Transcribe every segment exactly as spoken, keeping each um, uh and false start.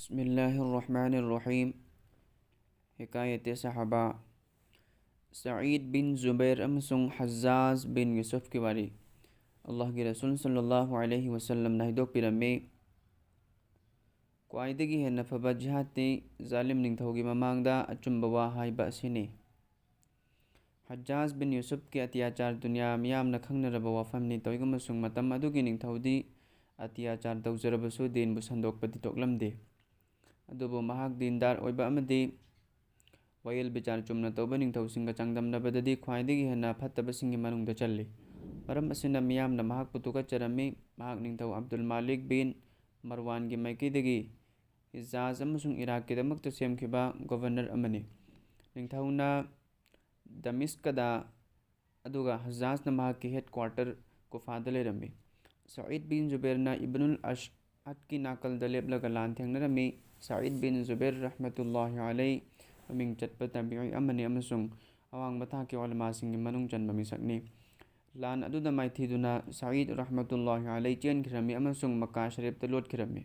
بسم الله الرحمن الرحيم. حكاية الصحابة. ꯁꯌꯤꯗ ꯕꯤꯟ ꯖꯨꯕꯩꯔ ꯑꯃꯁꯨꯡ ꯍꯖꯖꯥꯖ ꯕꯤꯟ ꯌꯨꯁꯨꯐꯀꯤ ꯋꯥꯔꯤ꯫ ꯑꯜꯂꯥꯍꯒꯤ ꯔꯁꯨꯜ ꯁꯜꯂꯜꯂꯥꯍꯨ ꯑꯂꯩꯍꯤ ꯋꯁꯜꯂꯝꯅ ꯍꯥꯏꯗꯣꯛꯄꯤꯔꯝꯃꯤ, ꯈ꯭ꯋꯥꯏꯗꯒꯤ ꯍꯦꯟꯅ ꯐꯕ ꯖꯤꯍꯥꯗꯇꯤ ꯖꯥꯂꯤꯝ ꯅꯤꯡꯊꯧꯒꯤ ꯃꯃꯥꯡꯗ ꯑꯆꯨꯝꯕ ꯋꯥ ꯍꯥꯏꯕ ꯑꯁꯤꯅꯤ꯫ ꯍꯖꯖꯥꯖ ꯕꯤꯟ ꯌꯨꯁꯨꯐꯀꯤ ꯑꯇꯤꯌꯥꯆꯥꯔ ꯗꯨꯅꯤꯌꯥ ꯃꯤꯌꯥꯝꯅ ꯈꯪꯅꯔꯕ ꯋꯥꯐꯝꯅꯤ꯫ ꯇꯧꯏꯒꯨꯝꯕꯁꯨꯡ ꯃꯇꯝ ꯑꯗꯨꯒꯤ ꯅꯤꯡꯊꯧꯗꯤ ꯑꯇꯤꯌꯥꯆꯥꯔ ꯇꯧꯖꯔꯕꯁꯨ ꯗꯤꯟꯕꯨ ꯁꯟꯗꯣꯛꯄꯗꯤ ꯇꯣꯛꯂꯝꯗꯦ꯫ ꯑꯗꯨꯕꯨ ꯃꯍꯥꯛ ꯗꯤꯟꯗꯥꯔ ꯑꯣꯏꯕ ꯑꯃꯗꯤ ꯋꯥꯌꯦꯜ ꯕꯤꯆꯥꯔ ꯆꯨꯝꯅ ꯇꯧꯕ ꯅꯤꯡꯊꯧꯁꯤꯡꯒ ꯆꯥꯡꯗꯝꯅꯕꯗꯗꯤ ꯈ꯭ꯋꯥꯏꯗꯒꯤ ꯍꯦꯟꯅ ꯐꯠꯇꯕꯁꯤꯡꯒꯤ ꯃꯅꯨꯡꯗ ꯆꯜꯂꯤ꯫ ꯃꯔꯝ ꯑꯁꯤꯅ ꯃꯤꯌꯥꯝꯅ ꯃꯍꯥꯛꯄꯨ ꯊꯨꯀꯠꯆꯔꯝꯃꯤ꯫ ꯃꯍꯥꯛ ꯅꯤꯡꯊꯧ ꯑꯕꯗꯨꯜ ꯃꯥꯂꯤꯛ ꯕꯤꯟ ꯃꯔꯋꯥꯟꯒꯤ ꯃꯥꯏꯀꯩꯗꯒꯤ ꯍꯤꯖꯥꯖ ꯑꯃꯁꯨꯡ ꯏꯔꯥꯛꯀꯤꯗꯃꯛꯇ ꯁꯦꯝꯈꯤꯕ ꯒꯣꯚꯔꯅꯔ ꯑꯃꯅꯤ꯫ ꯅꯤꯡꯊꯧꯅ ꯗꯃꯤꯁꯀꯗ, ꯑꯗꯨꯒ ꯍꯖꯥꯖꯅ ꯃꯍꯥꯛꯀꯤ ꯍꯦꯗ ꯀ꯭ꯋꯥꯔꯇꯔ ꯀꯨꯐꯥꯗ ꯂꯩꯔꯝꯃꯤ꯫ ꯁꯌꯤꯗ ꯕꯤꯟ ꯖꯨꯕꯦꯔꯅ ꯏꯕꯅꯨꯜ ꯑꯁꯑꯗꯀꯤ ꯅꯥꯀꯜꯗ ꯂꯦꯞꯂꯒ ꯂꯥꯟ ꯊꯦꯡꯅꯔꯝꯃꯤ꯫ ꯁꯌꯤꯗ ꯕꯤꯟ ꯖꯨꯕꯦꯔ ꯔꯍꯃꯇꯨꯜꯂꯥꯍꯤ ꯑꯂꯩ ꯃꯃꯤꯡ ꯆꯠꯄ ꯇꯥꯕꯤꯏ ꯑꯃꯅꯤ ꯑꯃꯁꯨꯡ ꯑꯋꯥꯡꯕ ꯊꯥꯛꯀꯤ ꯎꯂꯃꯥꯁꯤꯡꯒꯤ ꯃꯅꯨꯡ ꯆꯟꯕ ꯃꯤꯁꯛꯅꯤ꯫ ꯂꯥꯟ ꯑꯗꯨꯗ ꯃꯥꯏꯊꯤꯗꯨꯅ ꯁꯌꯤꯗ ꯔꯍꯃꯇꯨꯜꯂꯥꯍꯤ ꯑꯂꯩ ꯆꯦꯟꯈꯤꯔꯝꯃꯤ ꯑꯃꯁꯨꯡ ꯃꯛꯀꯥ ꯁꯔꯤꯐꯇ ꯂꯣꯠꯈꯤꯔꯝꯃꯤ꯫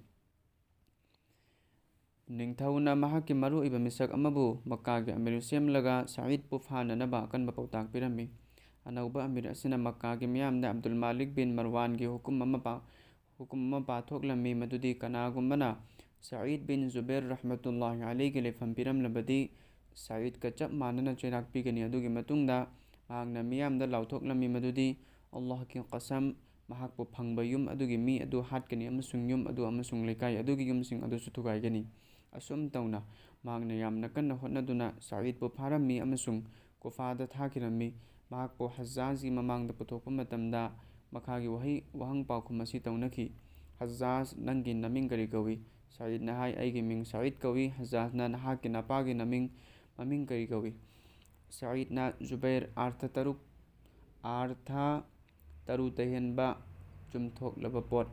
ꯅꯤꯡꯊꯧꯅ ꯃꯍꯥꯛꯀꯤ ꯃꯔꯨꯑꯣꯏꯕ ꯃꯤꯁꯛ ꯑꯃꯕꯨ ꯃꯛꯀꯥꯒꯤ ꯑꯃꯤꯔ ꯁꯦꯝꯂꯒ ꯁꯌꯤꯗꯄꯨ ꯐꯥꯅꯅꯕ ꯑꯀꯟꯕ ꯄꯥꯎꯇꯥꯛ ꯄꯤꯔꯝꯃꯤ꯫ ꯑꯅꯧꯕ ꯑꯃꯤꯔ ꯑꯁꯤꯅ ꯃꯛꯀꯥꯒꯤ ꯃꯤꯌꯥꯝꯗ ꯑꯕꯗꯨꯜ ꯃꯥꯂꯤꯛ ꯕꯤꯟ ꯃꯔꯋꯥꯟꯒꯤ ꯍꯨꯀꯨꯝ ꯑꯃ ꯄꯥ-, ꯍꯨꯀꯨꯝ ꯑꯃ ꯄꯥꯊꯣꯛꯂꯝꯃꯤ, ꯃꯗꯨꯗꯤ ꯀꯅꯥꯒꯨꯝꯕꯅ ꯁꯌꯤꯗ ꯕꯤꯟ ꯖꯨꯕꯦꯔ ꯔꯍꯃꯇꯨꯜꯂꯥꯍꯤ ꯑꯂꯩꯒꯤ ꯂꯩꯐꯝ ꯄꯤꯔꯝꯂꯕꯗꯤ ꯁꯌꯤꯗꯀ ꯆꯞ ꯃꯥꯟꯅꯅ ꯆꯩꯔꯥꯛ ꯄꯤꯒꯅꯤ꯫ ꯑꯗꯨꯒꯤ ꯃꯇꯨꯡꯗ ꯃꯍꯥꯛꯅ ꯃꯤꯌꯥꯝꯗ ꯂꯥꯎꯊꯣꯛꯂꯝꯃꯤ ꯃꯗꯨꯗꯤ, "ꯑꯜꯂꯥꯍꯀꯤ ꯀꯁꯝ, ꯃꯍꯥꯛꯄꯨ ꯐꯪꯕ ꯌꯨꯝ ꯑꯗꯨꯒꯤ ꯃꯤ ꯑꯗꯨ ꯍꯥꯠꯀꯅꯤ ꯑꯃꯁꯨꯡ ꯌꯨꯝ ꯑꯗꯨ ꯑꯃꯁꯨꯡ ꯂꯩꯀꯥꯏ ꯑꯗꯨꯒꯤ ꯌꯨꯝꯁꯤꯡ ꯑꯗꯨꯁꯨ ꯊꯨꯒꯥꯏꯒꯅꯤ"꯫ ꯑꯁꯨꯝ ꯇꯧꯅ ꯃꯍꯥꯛꯅ ꯌꯥꯝꯅ ꯀꯟꯅ ꯍꯣꯠꯅꯗꯨꯅ ꯁꯌꯤꯗꯄꯨ ꯐꯥꯔꯝꯃꯤ ꯑꯃꯁꯨꯡ ꯀꯨꯐꯥꯗ ꯊꯥꯈꯤꯔꯝꯃꯤ꯫ ꯃꯍꯥꯛꯄꯨ ꯍꯖꯖꯥꯖꯒꯤ ꯃꯃꯥꯡꯗ ꯄꯨꯊꯣꯛꯄ ꯃꯇꯝꯗ ꯃꯈꯥꯒꯤ ꯋꯥꯍꯩ, ꯋꯥꯍꯪ ꯄꯥꯎꯈꯨꯝ ꯑꯁꯤ ꯇꯧꯅꯈꯤ: "ꯍꯖꯖꯥꯖ, ꯅꯪꯒꯤ ꯅꯃꯤꯡ ꯀꯔꯤ ꯀꯧꯏ?" ꯁꯌꯤꯗꯅ ꯍꯥꯏ, "ꯑꯩꯒꯤ ꯃꯤꯡ ꯁꯌꯤꯗ ꯀꯧꯏ"꯫ ꯍꯖꯖꯥꯖꯅ, "ꯅꯍꯥꯛꯀꯤ ꯅꯄꯥꯒꯤ ꯅꯃꯤꯡ, ꯃꯃꯤꯡ ꯀꯔꯤ ꯀꯧꯏ?" ꯁꯌꯤꯗꯅ, "ꯖꯨꯕꯩꯔ"꯫ ꯑꯥꯔꯊ ꯇꯔꯨꯛ, ꯑꯥꯔꯊ ꯇꯔꯨ ꯇꯩꯍꯦꯟꯕ, ꯆꯨꯝꯊꯣꯛꯂꯕ ꯄꯣꯠ꯫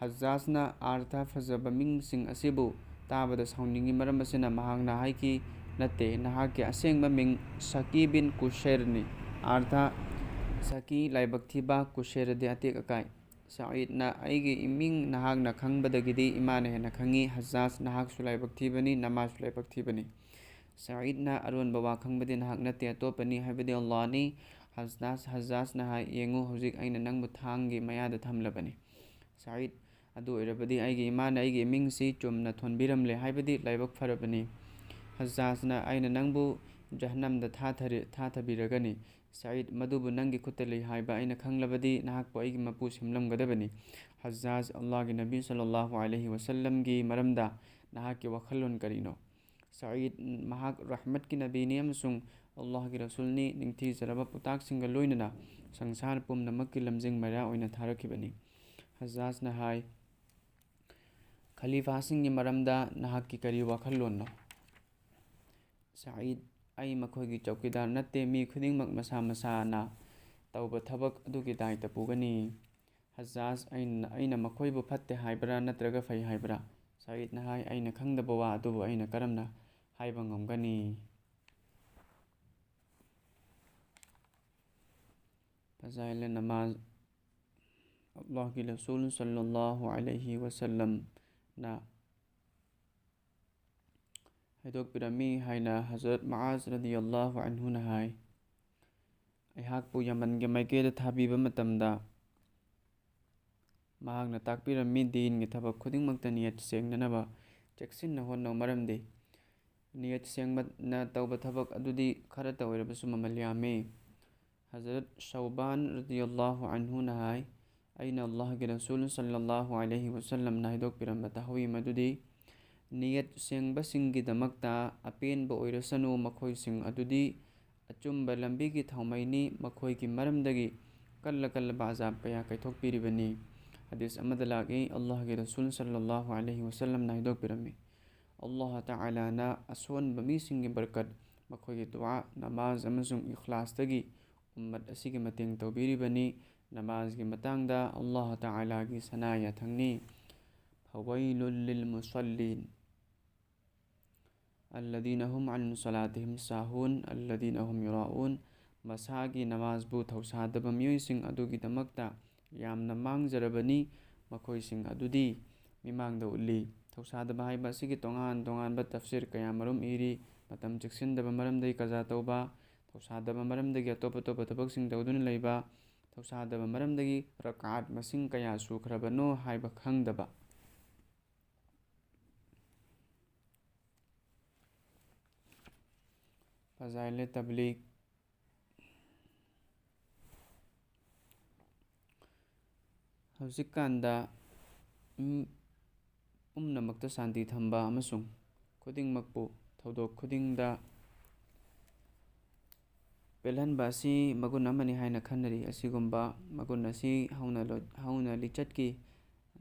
ꯍꯖꯖꯥꯖꯅ ꯑꯥꯔꯊ ꯐꯖꯕ ꯃꯤꯡꯁꯤꯡ ꯑꯁꯤꯕꯨ ꯇꯥꯕꯗ ꯁꯥꯎꯅꯤꯡꯉꯤ, ꯃꯔꯝ ꯑꯁꯤꯅ ꯃꯍꯥꯛꯅ ꯍꯥꯏꯈꯤ, "ꯅꯠꯇꯦ, ꯅꯍꯥꯛꯀꯤ ꯑꯁꯦꯡꯕ ꯃꯤꯡ ꯁꯀꯤ ꯕꯤꯟ ꯀꯨꯁꯩꯔꯅꯤ"꯫ ꯑꯥꯔꯊ: ꯁꯀꯤ, ꯂꯥꯏꯕꯛ ꯊꯤꯕ, ꯀꯨꯁꯩꯔꯗꯤ ꯑꯇꯦꯛ ꯑꯀꯥꯏ꯫ ꯁꯥꯏꯗꯅ, "ꯑꯩꯒꯤ ꯏꯃꯤꯡ ꯅꯍꯥꯛꯅ ꯈꯪꯕꯗꯒꯤꯗꯤ ꯏꯃꯥꯅ ꯍꯦꯟꯅ ꯈꯪꯉꯤ꯫ ꯍꯖꯥꯖ, ꯅꯍꯥꯛꯁꯨ ꯂꯥꯏꯕꯛ ꯊꯤꯕꯅꯤ, ꯅꯃꯥꯁꯨ ꯂꯥꯏꯕꯛ ꯊꯤꯕꯅꯤ꯫" ꯁꯥꯏꯗꯅ, "ꯑꯔꯣꯟꯕ ꯋꯥ ꯈꯪꯕꯗꯤ ꯅꯍꯥꯛ ꯅꯠꯇꯦ, ꯑꯇꯣꯞꯄꯅꯤ, ꯍꯥꯏꯕꯗꯤ ꯑꯜꯂꯥꯍꯅꯤ꯫" ꯍꯖꯥꯖ, ꯍꯖꯥꯖꯅ ꯍꯥꯏ, "ꯌꯦꯡꯉꯨ, ꯍꯧꯖꯤꯛ ꯑꯩꯅ ꯅꯪꯕꯨ ꯊꯥꯡꯒꯤ ꯃꯌꯥꯗ ꯊꯝꯂꯕꯅꯤ꯫" ꯁꯥꯏꯗ, "ꯑꯗꯨ ꯑꯣꯏꯔꯕꯗꯤ ꯑꯩꯒꯤ ꯏꯃꯥꯅ ꯑꯩꯒꯤ ꯏꯃꯤꯡꯁꯤ ꯆꯨꯝꯅ ꯊꯣꯟꯕꯤꯔꯝꯂꯦ, ꯍꯥꯏꯕꯗꯤ ꯂꯥꯏꯕꯛ ꯐꯔꯕꯅꯤ꯫" ꯍꯖꯥꯖꯅ, "ꯑꯩꯅ ꯅꯪꯕꯨ ꯖꯍꯟꯅꯝꯗ ꯊꯥꯊꯔ-, ꯊꯥꯊꯕꯤꯔꯒꯅꯤ꯫ ꯁꯥꯏꯗ, ꯃꯗꯨꯕꯨ ꯅꯪꯒꯤ ꯈꯨꯠꯇ ꯂꯩ ꯍꯥꯏꯕ ꯑꯩꯅ ꯈꯪꯂꯕꯗꯤ ꯅꯍꯥꯛꯄꯨ ꯑꯩꯒꯤ ꯃꯄꯨ ꯁꯦꯝꯂꯝꯒꯗꯕꯅꯤ꯫" ꯍꯖꯥꯖ, "ꯑꯜꯂꯥꯍꯒꯤ ꯅꯕꯤ ꯁꯜꯂꯜꯂꯥꯍꯨ ꯑꯂꯩꯍꯤ ꯋꯁꯜꯂꯝꯒꯤ ꯃꯔꯝꯗ ꯅꯍꯥꯛꯀꯤ ꯋꯥꯈꯜꯂꯣꯟ ꯀꯔꯤꯅꯣ?" ꯁꯥꯏꯗ, "ꯃꯍꯥꯛ ꯔꯍꯃꯠꯀꯤ ꯅꯕꯤꯅꯤ ꯑꯃꯁꯨꯡ ꯑꯜꯂꯥꯍꯒꯤ ꯔꯁꯨꯜꯅꯤ, ꯅꯤꯡꯊꯤꯖꯔꯕ ꯄꯥꯎꯇꯥꯛꯁꯤꯡꯒ ꯂꯣꯏꯅꯅ ꯁꯪꯁꯥꯔ ꯄꯨꯝꯅꯃꯛꯀꯤ ꯂꯝꯖꯤꯡ ꯃꯩꯔꯥ ꯑꯣꯏꯅ ꯊꯥꯔꯛꯈꯤꯕꯅꯤ꯫" ꯍꯖꯥꯖꯅ ꯍꯥꯏ, "ꯈꯂꯤꯐꯥꯁꯤꯡꯒꯤ ꯃꯔꯝꯗ ꯅꯍꯥꯛꯀꯤ ꯀꯔꯤ ꯋꯥꯈꯜꯂꯣꯟꯅꯣ?" ꯁꯥꯏꯗ, "ꯑꯩ ꯃꯈꯣꯏꯒꯤ ꯆꯧꯀꯤꯗꯥꯔ ꯅꯠꯇꯦ, ꯃꯤ ꯈꯨꯗꯤꯡꯃꯛ ꯃꯁꯥ ꯃꯁꯥꯅ ꯇꯧꯕ ꯊꯕꯛ ꯑꯗꯨꯒꯤ ꯗꯥꯏꯇ ꯄꯨꯒꯅꯤ꯫" ꯍꯖꯥꯖ, "ꯑꯩꯅ, ꯑꯩꯅ ꯃꯈꯣꯏꯕꯨ ꯐꯠꯇꯦ ꯍꯥꯏꯕ꯭ꯔꯥ ꯅꯠꯇ꯭ꯔꯒ ꯐꯩ ꯍꯥꯏꯕ꯭ꯔꯥ?" ꯁꯥꯏꯗꯅ ꯍꯥꯏ, "ꯑꯩꯅ ꯈꯪꯗꯕ ꯋꯥ ꯑꯗꯨꯕꯨ ꯑꯩꯅ ꯀꯔꯝꯅ ꯍꯥꯏꯕ ꯉꯝꯒꯅꯤ?" ꯐꯖꯥꯏꯂ ꯅꯃꯥꯖ, ꯑꯜꯂꯥꯍꯒꯤ ꯔꯁꯨꯜ ꯁꯜꯂꯜꯂꯥꯍꯨ ꯑꯂꯩꯍꯤ ꯋꯁꯜꯂꯝꯅ ꯍꯥꯏꯗꯣꯛꯄꯤꯔꯝꯃꯤ ꯍꯥꯏꯅ ꯍꯖꯔꯠ ꯃꯨꯑꯥꯖ ꯔꯗꯤꯌꯜꯂꯥꯍꯨ ꯑꯟꯍꯨꯅ ꯍꯥꯏ, "ꯑꯩꯍꯥꯛꯄꯨ ꯌꯃꯟꯒꯤ ꯃꯥꯏꯀꯩꯗ ꯊꯥꯕꯤꯕ ꯃꯇꯝꯗ ꯃꯍꯥꯛꯅ ꯇꯥꯛꯄꯤꯔꯝꯃꯤ, ꯗꯤꯟꯒꯤ ꯊꯕꯛ ꯈꯨꯗꯤꯡꯃꯛꯇ ꯅꯤꯌꯠ ꯁꯦꯡꯅꯅꯕ ꯆꯦꯛꯁꯤꯟꯅ ꯍꯣꯠꯅꯧ, ꯃꯔꯝꯗꯤ ꯅꯤꯌꯠ ꯁꯦꯡꯕꯅ ꯇꯧꯕ ꯊꯕꯛ ꯑꯗꯨꯗꯤ ꯈꯔꯇ ꯑꯣꯏꯔꯕꯁꯨ ꯃꯃꯜ ꯌꯥꯝꯃꯤ꯫" ꯍꯖꯔꯠ ꯁꯧꯕꯥꯟ ꯔꯗꯤꯌꯜꯂꯥꯍꯨ ꯑꯟꯍꯨꯅ ꯍꯥꯏ, "ꯑꯩꯅ ꯑꯜꯂꯥꯍꯒꯤ ꯔꯁꯨꯜ ꯁꯜꯂꯜꯂꯥꯍꯨ ꯑꯂꯩꯍꯤ ꯋꯁꯜꯂꯝꯅ ꯍꯥꯏꯗꯣꯛꯄꯤꯔꯝꯕ ꯇꯥꯍꯧꯏ, ꯃꯗꯨꯗꯤ ꯅꯤꯌꯠ ꯁꯦꯡꯕꯁꯤꯡꯒꯤꯗꯃꯛꯇ ꯑꯄꯦꯟꯕ ꯑꯣꯏꯔꯁꯅꯨ, ꯃꯈꯣꯏꯁꯤꯡ ꯑꯗꯨꯗꯤ ꯑꯆꯨꯝꯕ ꯂꯝꯕꯤꯒꯤ ꯊꯥꯎꯃꯩꯅꯤ, ꯃꯈꯣꯏꯒꯤ ꯃꯔꯝꯗꯒꯤ ꯀꯜꯂ ꯀꯜꯂꯕ ꯑꯖꯥꯕ ꯀꯌꯥ ꯀꯥꯏꯊꯣꯛꯄꯤꯔꯤꯕꯅꯤ꯫" ꯍꯗꯤꯁ ꯑꯃꯗ ꯂꯥꯛꯏ, ꯑꯜꯂꯥꯍꯒꯤ ꯔꯁꯨꯜ ꯁꯜꯂꯜꯂꯥꯍꯨ ꯑꯂꯩꯍꯤ ꯋꯁꯜꯂꯝꯅ ꯍꯥꯏꯗꯣꯛꯄꯤꯔꯝꯃꯤ, "ꯑꯜꯂꯥꯍ ꯇꯥꯂꯥꯅ ꯑꯁꯣꯟꯕ ꯃꯤꯁꯤꯡꯒꯤ ꯕꯔꯀꯠ, ꯃꯈꯣꯏꯒꯤ ꯗꯨꯋꯥ, ꯅꯃꯥꯖ ꯑꯃꯁꯨꯡ ꯏꯈ꯭ꯂꯥꯁꯇꯒꯤ ꯎꯝꯃꯠ ꯑꯁꯤꯒꯤ ꯃꯇꯦꯡ ꯇꯧꯕꯤꯔꯤꯕꯅꯤ꯫" ꯅꯃꯥꯖꯒꯤ ꯃꯇꯥꯡꯗ ꯑꯜꯂꯥꯍ ꯇꯥꯂꯥꯒꯤ ꯁꯅꯥ ꯌꯥꯊꯪꯅꯤ, "ꯐꯋꯩꯂꯨꯜ ꯂꯤꯜ ꯃꯨꯁꯜꯂꯤꯟ, ꯑꯜꯂꯗꯤꯅ ꯍꯨꯝ ꯑꯟ ꯁꯂꯥꯇꯤꯍꯤꯝ ꯁꯥꯍꯨꯟ, ꯑꯜꯂꯗꯤꯅ ꯍꯨꯝ ꯌꯨꯔꯥꯎꯟ꯫" ꯃꯁꯥꯒꯤ ꯅꯃꯥꯖꯕꯨ ꯊꯧꯁꯥꯗꯕ ꯃꯤꯑꯣꯏꯁꯤꯡ ꯑꯗꯨꯒꯤꯗꯃꯛꯇ ꯌꯥꯝꯅ ꯃꯥꯡꯖꯔꯕꯅꯤ꯫ ꯃꯈꯣꯏꯁꯤꯡ ꯑꯗꯨꯗꯤ ꯃꯤꯃꯥꯡꯗ ꯎꯠꯂꯤ꯫ ꯊꯧꯁꯥꯗꯕ ꯍꯥꯏꯕ ꯑꯁꯤꯒꯤ ꯇꯣꯉꯥꯟ ꯇꯣꯉꯥꯟꯕ ꯇꯐꯁꯤꯔ ꯀꯌꯥ ꯃꯔꯨꯝ ꯏꯔꯤ꯫ ꯃꯇꯝ ꯆꯦꯛꯁꯤꯟꯗꯕ ꯃꯔꯝꯗꯒꯤ ꯀꯖꯥ ꯇꯧꯕ, ꯊꯧꯁꯥꯗꯕ ꯃꯔꯝꯗꯒꯤ ꯑꯇꯣꯞ ꯑꯇꯣꯞꯄ ꯊꯕꯛꯁꯤꯡ ꯇꯧꯗꯨꯅ ꯂꯩꯕ, ꯊꯧꯁꯥꯗꯕ ꯃꯔꯝꯗꯒꯤ ꯔꯀꯥꯠ ꯃꯁꯤꯡ ꯀꯌꯥ ꯁꯨꯈ꯭ꯔꯕꯅꯣ ꯍꯥꯏꯕ ꯈꯪꯗꯕ꯫ ꯐꯖꯥꯏꯂꯦ ꯇꯕ꯭ꯂꯤꯒ꯫ ꯍꯧꯖꯤꯛꯀꯥꯟꯗ ꯃꯤ ꯄꯨꯝꯅꯃꯛꯇ ꯁꯥꯟꯇꯤ ꯊꯝꯕ ꯑꯃꯁꯨꯡ ꯈꯨꯗꯤꯡꯃꯛꯄꯨ ꯊꯧꯗꯣꯛ ꯈꯨꯗꯤꯡꯗ ꯄꯦꯜꯍꯟꯕ ꯑꯁꯤ ꯃꯒꯨꯟ ꯑꯃꯅꯤ ꯍꯥꯏꯅ ꯈꯟꯅꯔꯤ꯫ ꯑꯁꯤꯒꯨꯝꯕ ꯃꯒꯨꯟ ꯑꯁꯤ ꯍꯧꯅ ꯂꯣ-, ꯍꯧꯅ ꯂꯤꯆꯠꯀꯤ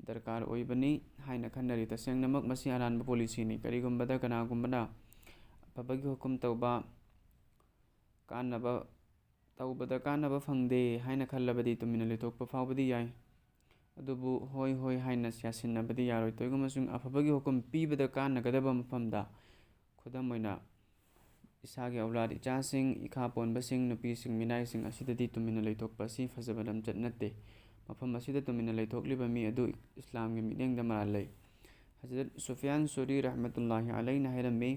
ꯗꯔꯀꯥꯔ ꯑꯣꯏꯕꯅꯤ ꯍꯥꯏꯅ ꯈꯟꯅꯔꯤ꯫ ꯇꯁꯦꯡꯅꯃꯛ ꯃꯁꯤ ꯑꯔꯥꯟꯕ ꯄꯣꯂꯤꯁꯤꯅꯤ꯫ ꯀꯔꯤꯒꯨꯝꯕꯗ ꯀꯅꯥꯒꯨꯝꯕꯅ ꯑꯐꯕꯒꯤ ꯍꯨꯀꯨꯝ ꯇꯧꯕ, ꯀꯥꯟꯅꯕ ꯇꯧꯕꯗ ꯀꯥꯟꯅꯕ ꯐꯪꯗꯦ ꯍꯥꯏꯅ ꯈꯜꯂꯕꯗꯤ ꯇꯨꯃꯤꯟꯅ ꯂꯩꯊꯣꯛꯄ ꯐꯥꯎꯕꯗꯤ ꯌꯥꯏ꯫ ꯑꯗꯨꯕꯨ ꯍꯣꯏ ꯍꯣꯏ ꯍꯥꯏꯅ ꯌꯥꯁꯤꯟꯅꯕꯗꯤ ꯌꯥꯔꯣꯏ꯫ ꯀꯔꯤꯒꯨꯝꯕꯁꯨꯡ ꯑꯐꯕꯒꯤ ꯍꯨꯀꯨꯝ ꯄꯤꯕꯗ ꯀꯥꯟꯅꯒꯗꯕ ꯃꯐꯝꯗ, ꯈꯨꯗꯝ ꯑꯣꯏꯅ, ꯏꯁꯥꯒꯤ ꯑꯧꯂꯥꯗ ꯏꯆꯥꯁꯤꯡ, ꯏꯈꯥ ꯄꯣꯟꯕꯁꯤꯡ, ꯅꯨꯄꯤꯁꯤꯡ, ꯃꯤꯅꯥꯏꯁꯤꯡ ꯑꯁꯤꯗꯗꯤ ꯇꯨꯃꯤꯟꯅ ꯂꯩꯊꯣꯛꯄ ꯑꯁꯤ ꯐꯖꯕ ꯂꯝꯆꯠ ꯅꯠꯇꯦ꯫ ꯃꯐꯝ ꯑꯁꯤꯗ ꯇꯨꯃꯤꯟꯅ ꯂꯩꯊꯣꯛꯂꯤꯕ ꯃꯤ ꯑꯗꯨ ꯏꯁꯂꯥꯝꯒꯤ ꯃꯤꯠꯌꯦꯡꯗ ꯃꯔꯥꯜ ꯂꯩ꯫ ꯍꯖꯔꯠ ꯁꯨꯐꯤꯌꯥꯟ ꯁꯨꯔꯤ ꯔꯍꯃꯇꯨꯜꯂꯥꯍꯤ ꯑꯂꯩꯅ ꯍꯥꯏꯔꯝꯃꯤ,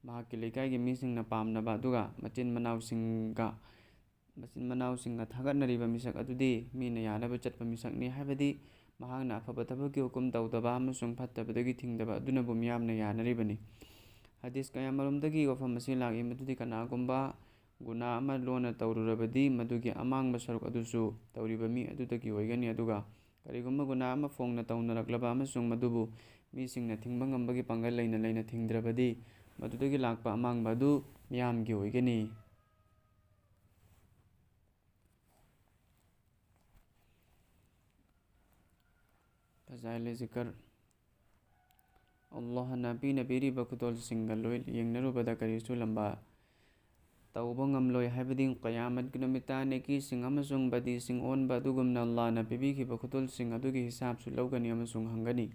ꯃꯍꯥꯛꯀꯤ ꯂꯩꯀꯥꯏꯒꯤ ꯃꯤꯁꯤꯡꯅ ꯄꯥꯝꯅꯕ ꯑꯗꯨꯒ ꯃꯆꯤꯟ ꯃꯅꯥꯎꯁꯤꯡꯒ ꯃꯆꯤꯟ ꯃꯅꯥꯎꯁꯤꯡꯅ ꯊꯥꯒꯠꯅꯔꯤꯕ ꯃꯤꯁꯛ ꯑꯗꯨꯗꯤ ꯃꯤꯅ ꯌꯥꯅꯕ ꯆꯠꯄ ꯃꯤꯁꯛꯅꯤ, ꯍꯥꯏꯕꯗꯤ ꯃꯍꯥꯛꯅ ꯑꯐꯕ ꯊꯕꯛꯀꯤ ꯍꯨꯀꯨꯝ ꯇꯧꯗꯕ ꯑꯃꯁꯨꯡ ꯐꯠꯇꯕꯗꯒꯤ ꯊꯤꯡꯗꯕ ꯑꯗꯨꯅꯕꯨ ꯃꯤꯌꯥꯝꯅ ꯌꯥꯅꯔꯤꯕꯅꯤ꯫ ꯍꯗꯤꯁ ꯀꯌꯥꯃꯔꯨꯝꯗꯒꯤ ꯋꯥꯐꯝ ꯑꯁꯤ ꯂꯥꯛꯏ, ꯃꯗꯨꯗꯤ ꯀꯅꯥꯒꯨꯝꯕ ꯒꯨꯅꯥ ꯑꯃ ꯂꯣꯟꯅ ꯇꯧꯔꯨꯔꯕꯗꯤ, ꯃꯗꯨꯒꯤ ꯑꯃꯥꯡꯕ ꯁꯔꯨꯛ ꯑꯗꯨꯁꯨ ꯇꯧꯔꯤꯕ ꯃꯤ ꯑꯗꯨꯗꯒꯤ ꯑꯣꯏꯒꯅꯤ, ꯑꯗꯨꯒ ꯀꯔꯤꯒꯨꯝꯕ ꯒꯨꯅꯥ ꯑꯃ ꯐꯣꯡꯅ ꯇꯧꯅꯔꯛꯂꯕ ꯑꯃꯁꯨꯡ ꯃꯗꯨꯕꯨ ꯃꯤꯁꯤꯡꯅ ꯊꯤꯡꯕ ꯉꯝꯕꯒꯤ ꯄꯥꯡꯒꯜ ꯂꯩꯅ ꯂꯩꯅ ꯊꯤꯡꯗ꯭ꯔꯕꯗꯤ, ꯃꯗꯨꯗꯒꯤ ꯂꯥꯛꯄ ꯑꯃꯥꯡꯕ ꯑꯗꯨ ꯃꯤꯌꯥꯝꯒꯤ ꯑꯣꯏꯒꯅꯤ꯫ ꯐꯖꯥꯏꯂꯦ ꯖꯤꯀꯔ꯫ ꯑꯜꯂꯥꯍꯅ ꯄꯤꯅ ꯄꯤꯔꯤꯕ ꯈꯨꯗꯣꯜꯁꯤꯡꯒ ꯂꯣꯏ ꯌꯦꯡꯅꯔꯨꯕꯗ ꯀꯔꯤꯁꯨ ꯂꯝꯕꯥ ꯇꯧꯕ ꯉꯝꯂꯣꯏ, ꯍꯥꯏꯕꯗꯤ ꯀꯌꯥꯃꯠꯀꯤ ꯅꯨꯃꯤꯠꯇ ꯅꯦꯀꯤꯁꯤꯡ ꯑꯃꯁꯨꯡ ꯕꯗꯤꯁꯤꯡ ꯑꯣꯟꯕ ꯑꯗꯨꯒꯨꯝꯅ ꯑꯜꯂꯥꯍꯅ ꯄꯤꯕꯤꯈꯤꯕ ꯈꯨꯗꯣꯜꯁꯤꯡ ꯑꯗꯨꯒꯤ ꯍꯤꯁꯥꯕꯁꯨ ꯂꯧꯒꯅꯤ ꯑꯃꯁꯨꯡ ꯍꯪꯒꯅꯤ꯫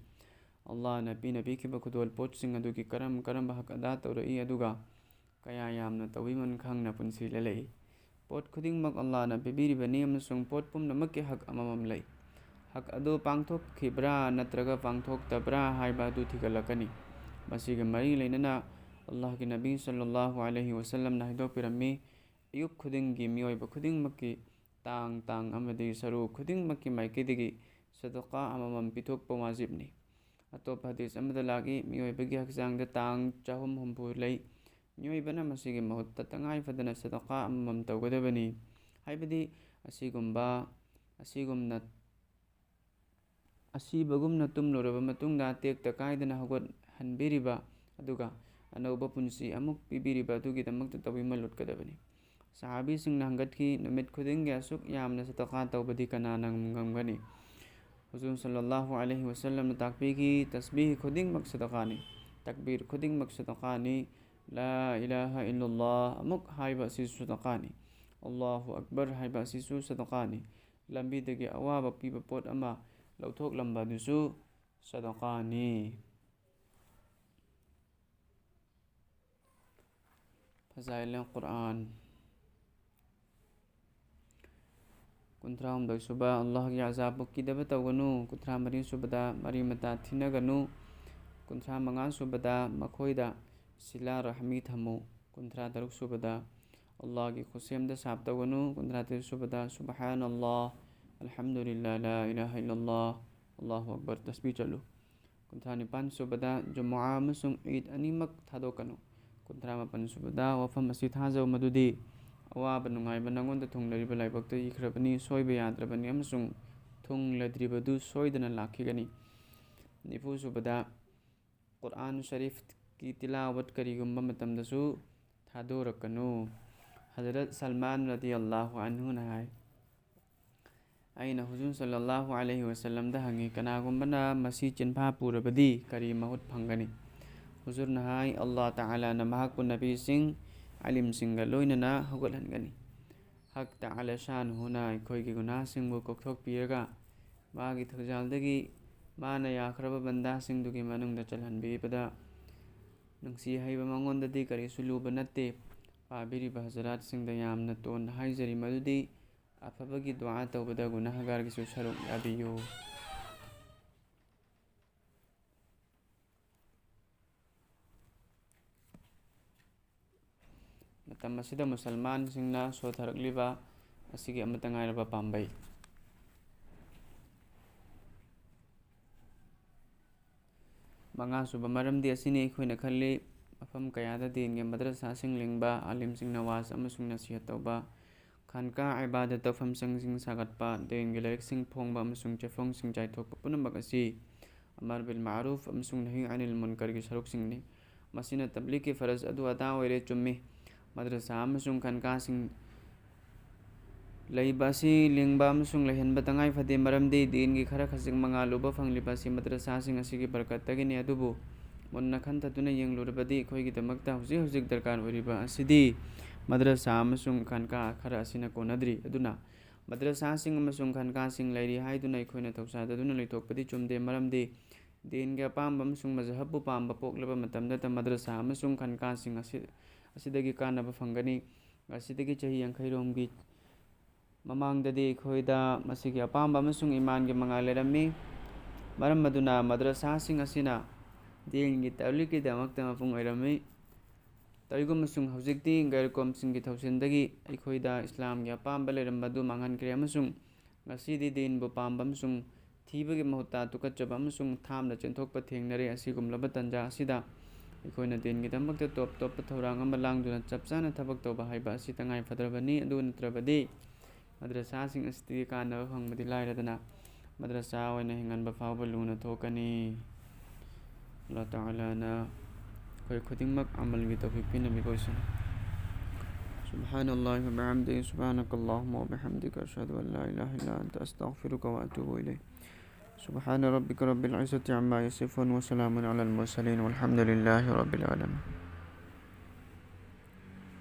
ꯑꯜꯂꯥꯍꯅ ꯄꯤꯅ ꯄꯤꯈꯤꯕ ꯈꯨꯗꯣꯜ ꯄꯣꯠꯁꯤꯡ ꯑꯗꯨꯒꯤ ꯀꯔꯝ ꯀꯔꯝꯕ ꯍꯛ ꯑꯗꯥ ꯇꯧꯔꯛꯏ, ꯑꯗꯨꯒ ꯀꯌꯥ ꯌꯥꯝꯅ ꯇꯧꯏꯃꯟ ꯈꯪꯅ ꯄꯨꯟꯁꯤ ꯂꯦꯜꯂꯛꯏ꯫ ꯄꯣꯠ ꯈꯨꯗꯤꯡꯃꯛ ꯑꯜꯂꯥꯍꯅ ꯄꯤꯕꯤꯔꯤꯕꯅꯤ ꯑꯃꯁꯨꯡ ꯄꯣꯠ ꯄꯨꯝꯅꯃꯛꯀꯤ ꯍꯛ ꯑꯃꯃꯝ ꯂꯩ꯫ ꯍꯛ ꯑꯗꯨ ꯄꯥꯡꯊꯣꯛꯈꯤꯕ꯭ꯔꯥ ꯅꯠꯇ꯭ꯔꯒ ꯄꯥꯡꯊꯣꯛꯇꯕ꯭ꯔꯥ ꯍꯥꯏꯕ ꯑꯗꯨ ꯊꯤꯒꯠꯂꯛꯀꯅꯤ꯫ ꯃꯁꯤꯒ ꯃꯔꯤ ꯂꯩꯅꯅ ꯑꯜꯂꯥꯍꯒꯤ ꯅꯕꯤ ꯁꯜꯂꯜꯂꯥꯍꯨ ꯑꯂꯩꯍꯤ ꯋꯁꯜꯂꯝꯅ ꯍꯥꯏꯗꯣꯛꯄꯤꯔꯝꯃꯤ, ꯑꯌꯨꯛ ꯈꯨꯗꯤꯡꯒꯤ ꯃꯤꯑꯣꯏꯕ ꯈꯨꯗꯤꯡꯃꯛꯀꯤ ꯇꯥꯡ ꯇꯥꯡ ꯑꯃꯗꯤ ꯁꯔꯨ ꯈꯨꯗꯤꯡꯃꯛꯀꯤ ꯃꯥꯏꯀꯩꯗꯒꯤ ꯁꯗꯀꯥ ꯑꯃꯃꯝ ꯄꯤꯊꯣꯛꯄ ꯋꯥꯖꯤꯕꯅꯤ꯫ ꯑꯇꯣꯞꯄ ꯍꯗꯤꯁ ꯑꯃꯗ ꯂꯥꯛꯏ, ꯃꯤꯑꯣꯏꯕꯒꯤ ꯍꯛꯆꯥꯡꯗ ꯇꯥꯡ ꯆꯍꯨꯝ ꯍꯨꯝꯐꯨ ꯂꯩ꯫ ꯃꯤꯑꯣꯏꯕꯅ ꯃꯁꯤꯒꯤ ꯃꯍꯨꯠꯇ ꯇꯉꯥꯏ ꯐꯗꯅ ꯁꯗꯀꯥ ꯑꯃꯃꯝ ꯇꯧꯒꯗꯕꯅꯤ꯫ ꯍꯥꯏꯕꯗꯤ ꯑꯁꯤꯒꯨꯝꯕ, ꯑꯁꯤꯒꯨꯝꯅ, ꯑꯁꯤꯕꯒꯨꯝꯅ ꯇꯨꯝꯂꯨꯔꯕ ꯃꯇꯨꯡꯗ ꯇꯦꯛꯇ ꯀꯥꯏꯗꯅ ꯍꯧꯒꯠꯍꯟꯕꯤꯔꯤꯕ, ꯑꯗꯨꯒ ꯑꯅꯧꯕ ꯄꯨꯟꯁꯤ ꯑꯃꯨꯛ ꯄꯤꯕꯤꯔꯤꯕ ꯑꯗꯨꯒꯤꯗꯃꯛꯇ ꯇꯧꯕꯤꯃꯜ ꯎꯠꯀꯗꯕꯅꯤ꯫ ꯁꯍꯥꯕꯤꯁꯤꯡꯅ ꯍꯪꯒꯠꯈꯤ, "ꯅꯨꯃꯤꯠ ꯈꯨꯗꯤꯡꯒꯤ ꯑꯁꯨꯛ ꯌꯥꯝꯅ ꯁꯗꯀꯥ ꯇꯧꯕꯗꯤ ꯀꯅꯥꯅ ꯉꯝꯒꯅꯤ?" ꯍꯨꯖꯨꯔ ꯁꯜꯂꯜꯂꯥꯍꯨ ꯑꯂꯩꯍꯤ ꯋꯁꯜꯂꯝꯅ ꯇꯥꯛꯄꯤꯈꯤ, "ꯇꯁꯕꯤꯍ ꯈꯨꯗꯤꯡꯃꯛ ꯁꯗꯀꯥꯅꯤ, ꯇꯛꯕꯤꯔ ꯈꯨꯗꯤꯡꯃꯛ ꯁꯗꯀꯥꯅꯤ, ꯂꯥ ꯏꯂꯥꯍ ꯏꯜꯂꯜꯂꯥꯍ ꯑꯃꯨꯛ ꯍꯥꯏꯕ ꯑꯁꯤꯁꯨ ꯁꯗꯀꯥꯅꯤ, ꯑꯜꯂꯥꯍꯨ ꯑꯛꯕꯔ ꯍꯥꯏꯕ ꯑꯁꯤꯁꯨ ꯁꯗꯀꯥꯅꯤ, ꯂꯝꯕꯤꯗꯒꯤ ꯑꯋꯥꯕ ꯄꯤꯕ ꯄꯣꯠ ꯑꯃ ꯂꯧꯊꯣꯛꯂꯝꯕ ꯑꯗꯨꯁꯨ ꯁꯗꯀꯥꯅꯤ"꯫ ꯐꯖꯥꯏꯜ ꯀꯨꯔꯥꯟ꯫ ꯀꯨꯟꯊ꯭ꯔꯥ ꯍꯨꯝꯗꯣꯏ ꯁꯨꯕ, ꯑꯜꯂꯥꯍꯒꯤ ꯑꯖꯥꯕꯄꯨ ꯀꯤꯗꯕ ꯇꯧꯒꯅꯨ꯫ ꯀꯨꯟꯊ꯭ꯔꯥ ꯃꯔꯤ ꯁꯨꯕꯗ, ꯃꯔꯤ ꯃꯇꯥ ꯊꯤꯅꯒꯅꯨ꯫ ꯀꯨꯟꯊ꯭ꯔꯥ ꯃꯉꯥ ꯁꯨꯕꯗ, ꯃꯈꯣꯏꯗ ꯁꯤꯂꯥ ꯔꯍꯃꯤ ꯊꯝꯃꯨ꯫ ꯀꯨꯟꯊ꯭ꯔꯥ ꯇꯔꯨꯛ ꯁꯨꯕꯗ, ꯑꯜꯂꯥꯍꯒꯤ ꯈꯨꯠꯁꯦꯝꯗ ꯁꯥꯞ ꯇꯧꯒꯅꯨ꯫ ꯀꯨꯟꯊ꯭ꯔꯥ ꯇꯔꯦꯠ ꯁꯨꯕꯗ, ꯁꯨꯕꯍꯥꯅ ꯑꯜꯂꯥꯍ, ꯑꯜꯍꯝꯗꯨꯂꯤꯜꯂꯥꯍ, ꯂꯥ ꯏꯂꯥꯍ ꯏꯜꯂꯜꯂꯥꯍ, ꯑꯜꯂꯥꯍꯨ ꯑꯛꯕꯔ, ꯇꯁꯕꯤꯍ ꯆꯠꯂꯨ꯫ ꯀꯨꯟꯊ꯭ꯔꯥ ꯅꯤꯄꯥꯟ ꯁꯨꯕꯗ, ꯖꯨꯃꯨꯑꯥ ꯑꯃꯁꯨꯡ ꯏꯗ ꯑꯅꯤꯃꯛ ꯊꯥꯗꯣꯛꯀꯅꯨ꯫ ꯀꯨꯟꯊ꯭ꯔꯥ ꯃꯥꯄꯟ ꯁꯨꯕꯗ, ꯋꯥꯐꯝ ꯑꯁꯤ ꯊꯥꯖꯧ, ꯃꯗꯨꯗꯤ ꯑꯋꯥꯕ ꯅꯨꯡꯉꯥꯏꯕ ꯅꯉꯣꯟꯗ ꯊꯨꯡꯂꯔꯤꯕ ꯂꯥꯏꯕꯛꯇ ꯏꯈ꯭ꯔꯕꯅꯤ, ꯁꯣꯏꯕ ꯌꯥꯗ꯭ꯔꯕꯅꯤ ꯑꯃꯁꯨꯡ ꯊꯨꯡꯂꯗ꯭ꯔꯤꯕꯗꯨ ꯁꯣꯏꯗꯅ ꯂꯥꯛꯈꯤꯒꯅꯤ꯫ ꯅꯤꯐꯨ ꯁꯨꯕꯗ, ꯀꯨꯔꯥꯟ ꯁꯔꯤꯐꯀꯤ ꯇꯤꯂꯥꯋꯠ ꯀꯔꯤꯒꯨꯝꯕ ꯃꯇꯝꯗꯁꯨ ꯊꯥꯗꯣꯔꯛꯀꯅꯨ꯫ ꯍꯖꯔꯠ ꯁꯜꯃꯥꯟ ꯔꯗꯤꯌꯜꯂꯥꯍꯨ ꯑꯟꯍꯨꯅ ꯍꯥꯏ, ꯑꯩꯅ ꯍꯨꯖꯨꯔ ꯁꯜꯂꯜꯂꯥꯍꯨ ꯑꯂꯩꯍꯤ ꯋꯁꯜꯂꯝꯗ ꯍꯪꯉꯤ, "ꯀꯅꯥꯒꯨꯝꯕꯅ ꯃꯁꯤ ꯆꯤꯟꯐꯥ ꯄꯨꯔꯕꯗꯤ ꯀꯔꯤ ꯃꯍꯨꯠ ꯐꯪꯒꯅꯤ?" ꯍꯨꯖꯨꯔꯅ ꯍꯥꯏ, "ꯑꯜꯂꯥꯍ ꯇꯥꯂꯥꯅ ꯃꯍꯥꯛꯄꯨ ꯅꯕꯤꯁꯤꯡ, ꯑꯥꯂꯤꯝꯁꯤꯡꯒ ꯂꯣꯏꯅꯅ ꯍꯧꯒꯠꯍꯟꯒꯅꯤ꯫" ꯍꯛ ꯇꯥꯂꯥ ꯁꯥꯟꯍꯨꯅ ꯑꯩꯈꯣꯏꯒꯤ ꯒꯨꯅꯥꯁꯤꯡꯕꯨ ꯀꯣꯛꯊꯣꯛꯄꯤꯔꯒ ꯃꯥꯒꯤ ꯊꯧꯖꯥꯜꯗꯒꯤ ꯃꯥꯅ ꯌꯥꯈ꯭ꯔꯕ ꯕꯟꯗꯥꯁꯤꯡꯗꯨꯒꯤ ꯃꯅꯨꯡꯗ ꯆꯜꯍꯟꯕꯤꯕꯗ ꯅꯨꯡꯁꯤ ꯍꯩꯕ ꯃꯉꯣꯟꯗꯗꯤ ꯀꯔꯤꯁꯨ ꯂꯨꯕ ꯅꯠꯇꯦ꯫ ꯄꯥꯕꯤꯔꯤꯕ ꯍꯖꯔꯥꯠꯁꯤꯡꯗ ꯌꯥꯝꯅ ꯇꯣꯟꯅ ꯍꯥꯏꯖꯔꯤ ꯃꯗꯨꯗꯤ ꯑꯐꯕꯒꯤ ꯗꯨꯋꯥ ꯇꯧꯕꯗ ꯒꯨꯅꯥꯍꯒꯥꯔꯒꯤꯁꯨ ꯁꯔꯨꯛ ꯌꯥꯕꯤꯌꯨ꯫ ꯃꯇꯝ ꯑꯁꯤꯗ ꯃꯨꯁꯜꯃꯥꯟꯁꯤꯡꯅ ꯁꯣꯊꯔꯛꯂꯤꯕ ꯑꯁꯤꯒꯤ ꯑꯃꯠꯇ ꯉꯥꯏꯔꯕ ꯄꯥꯝꯕꯩ꯫ ꯃꯉꯥꯁꯨꯕ ꯃꯔꯝꯗꯤ ꯑꯁꯤꯅꯤ ꯑꯩꯈꯣꯏꯅ ꯈꯜꯂꯤ, ꯃꯐꯝ ꯀꯌꯥꯗ ꯗꯤꯟꯒꯤ ꯃꯗ꯭ꯔꯁꯥꯁꯤꯡ ꯂꯤꯡꯕ, ꯑꯥꯂꯤꯝꯁꯤꯡꯅ ꯋꯥꯖ ꯑꯃꯁꯨꯡ ꯅꯁꯤꯍꯠ ꯇꯧꯕ, ꯈꯥꯟꯀꯥ ꯏꯕꯥꯗꯠ ꯇꯧꯐꯝꯁꯪꯁꯤꯡ ꯁꯥꯒꯠꯄ, ꯗꯤꯟꯒꯤ ꯂꯥꯏꯔꯤꯛꯁꯤꯡ ꯐꯣꯡꯕ ꯑꯃꯁꯨꯡ ꯆꯦꯐꯣꯡꯁꯤꯡ ꯆꯥꯏꯊꯣꯛꯄ ꯄꯨꯝꯅꯃꯛ ꯑꯁꯤ ꯑꯃꯔ ꯕꯤꯜ ꯃꯥꯔꯨꯐ ꯑꯃꯁꯨꯡ ꯅꯍꯤ ꯑꯅꯤꯜ ꯃꯨꯟꯀꯔꯒꯤ ꯁꯔꯨꯛꯁꯤꯡꯅꯤ꯫ ꯃꯁꯤꯅ ꯇꯕ꯭ꯂꯤꯒꯀꯤ ꯐꯔꯖ ꯑꯗꯨ ꯑꯗꯥ ꯑꯣꯏꯔꯦ, ꯆꯨꯝꯃꯤ꯫ ꯃꯗ꯭ꯔꯁꯥ ꯑꯃꯁꯨꯡ ꯈꯥꯟꯀꯥꯁꯤꯡ ꯂꯩꯕ ꯑꯁꯤ ꯂꯤꯡꯕ ꯑꯃꯁꯨꯡ ꯂꯩꯍꯟꯕ ꯇꯉꯥꯏ ꯐꯗꯦ, ꯃꯔꯝꯗꯤ ꯗꯤꯟꯒꯤ ꯈꯔ ꯈꯖꯤꯛ ꯃꯉꯥꯜ ꯎꯕ ꯐꯪꯂꯤꯕ ꯑꯁꯤ ꯃꯗ꯭ꯔꯁꯥꯁꯤꯡ ꯑꯁꯤꯒꯤ ꯕꯔꯀꯠꯇꯒꯤꯅꯤ꯫ ꯑꯗꯨꯕꯨ ꯃꯨꯟꯅ ꯈꯟꯊꯗꯨꯅ ꯌꯦꯡꯂꯨꯔꯕꯗꯤ ꯑꯩꯈꯣꯏꯒꯤꯗꯃꯛꯇ ꯍꯧꯖꯤꯛ ꯍꯧꯖꯤꯛ ꯗꯔꯀꯥꯔ ꯑꯣꯏꯔꯤꯕ ꯑꯁꯤꯗꯤ ꯃꯗ꯭ꯔꯁꯥ ꯑꯃꯁꯨꯡ ꯈꯥꯟꯀꯥ ꯈꯔ ꯑꯁꯤꯅ ꯀꯣꯟꯅꯗ꯭ꯔꯤ꯫ ꯑꯗꯨꯅ ꯃꯗ꯭ꯔꯁꯥꯁꯤꯡ ꯑꯃꯁꯨꯡ ꯈꯥꯟꯀꯥꯁꯤꯡ ꯂꯩꯔꯤ ꯍꯥꯏꯗꯨꯅ ꯑꯩꯈꯣꯏꯅ ꯊꯧꯁꯥꯗꯗꯨꯅ ꯂꯩꯊꯣꯛꯄꯗꯤ ꯆꯨꯝꯗꯦ, ꯃꯔꯝꯗꯤ ꯗꯤꯟꯒꯤ ꯑꯄꯥꯝꯕ ꯑꯃꯁꯨꯡ ꯃꯖꯍꯕꯄꯨ ꯄꯥꯝꯕ ꯄꯣꯛꯂꯕ ꯃꯇꯝꯗꯇ ꯃꯗ꯭ꯔꯁꯥ ꯑꯃꯁꯨꯡ ꯈꯥꯟꯀꯥꯁꯤꯡ ꯑꯁꯤ, ꯑꯁꯤꯗꯒꯤ ꯀꯥꯟꯅꯕ ꯐꯪꯒꯅꯤ꯫ ꯉꯁꯤꯗꯒꯤ ꯆꯍꯤ ꯌꯥꯡꯈꯩ ꯔꯣꯝꯒꯤ ꯃꯃꯥꯡꯗꯗꯤ ꯑꯩꯈꯣꯏꯗ ꯃꯁꯤꯒꯤ ꯑꯄꯥꯝꯕ ꯑꯃꯁꯨꯡ ꯏꯃꯥꯟꯒꯤ ꯃꯉꯥꯜ ꯂꯩꯔꯝꯃꯤ꯫ ꯃꯔꯝ ꯑꯗꯨꯅ ꯃꯗ꯭ꯔꯁꯥꯁꯤꯡ ꯑꯁꯤꯅ ꯗꯤꯟꯒꯤ ꯇꯕ꯭ꯂꯤꯒꯀꯤꯗꯃꯛꯇ ꯃꯄꯨꯡ ꯑꯣꯏꯔꯝꯃꯤ꯫ ꯇꯧꯏꯒꯨꯝꯕꯁꯨꯡ ꯍꯧꯖꯤꯛꯇꯤ ꯒꯩꯔꯀꯣꯝꯁꯤꯡꯒꯤ ꯊꯧꯁꯤꯟꯗꯒꯤ ꯑꯩꯈꯣꯏꯗ ꯏꯁꯂꯥꯝꯒꯤ ꯑꯄꯥꯝꯕ ꯂꯩꯔꯝꯕ ꯑꯗꯨ ꯃꯥꯡꯍꯟꯈ꯭ꯔꯦ, ꯑꯃꯁꯨꯡ ꯉꯁꯤꯗꯤ ꯗꯤꯟꯕꯨ ꯄꯥꯝꯕ ꯑꯃꯁꯨꯡ ꯊꯤꯕꯒꯤ ꯃꯍꯨꯠꯇ ꯇꯨꯀꯠꯆꯕ ꯑꯃꯁꯨꯡ ꯊꯥꯝꯅ ꯆꯦꯟꯊꯣꯛꯄ ꯊꯦꯡꯅꯔꯦ꯫ ꯑꯁꯤꯒꯨꯝꯂꯕ ꯇꯥꯟꯖꯥ ꯑꯁꯤꯗ ꯑꯩꯈꯣꯏꯅ ꯗꯤꯟꯒꯤꯗꯃꯛꯇ ꯇꯣꯞ ꯇꯣꯞꯄ ꯊꯧꯔꯥꯡ ꯑꯃ ꯂꯥꯡꯗꯨꯅ ꯆꯞ ꯆꯥꯅ ꯊꯕꯛ ꯇꯧꯕ ꯍꯥꯏꯕ ꯑꯁꯤ ꯇꯉꯥꯏ ꯐꯗ꯭ꯔꯕꯅꯤ꯫ ꯑꯗꯨ ꯅꯠꯇ꯭ꯔꯕꯗꯤ ꯃꯗ꯭ꯔꯁꯥꯁꯤꯡ ꯑꯁꯤꯗꯒꯤ ꯀꯥꯟꯅꯕ ꯐꯪꯕꯗꯤ ꯂꯥꯏꯔꯗꯅ, ꯃꯗ꯭ꯔꯁꯥ ꯑꯣꯏꯅ ꯍꯤꯡꯍꯟꯕ ꯐꯥꯎꯕ ꯂꯨꯅ ꯊꯣꯛꯀꯅꯤ꯫ ꯑꯜꯂꯥꯍ ꯇꯥꯂꯥꯅ ꯑꯩꯈꯣꯏ ꯈꯨꯗꯤꯡꯃꯛ ꯑꯃꯜꯒꯤ ꯇꯧꯐꯤꯛ ꯄꯤꯅꯕꯤꯕ ꯑꯣꯏꯁꯅꯨ꯫ سبحان الله وبحمده، سبحانك اللهم وبحمدك، أشهد أن لا إله إلا أنت، أستغفرك وأتوب إليك. سبحان ربك رب العزة عما يصفون، وسلام على المرسلين، والحمد لله رب العالمين.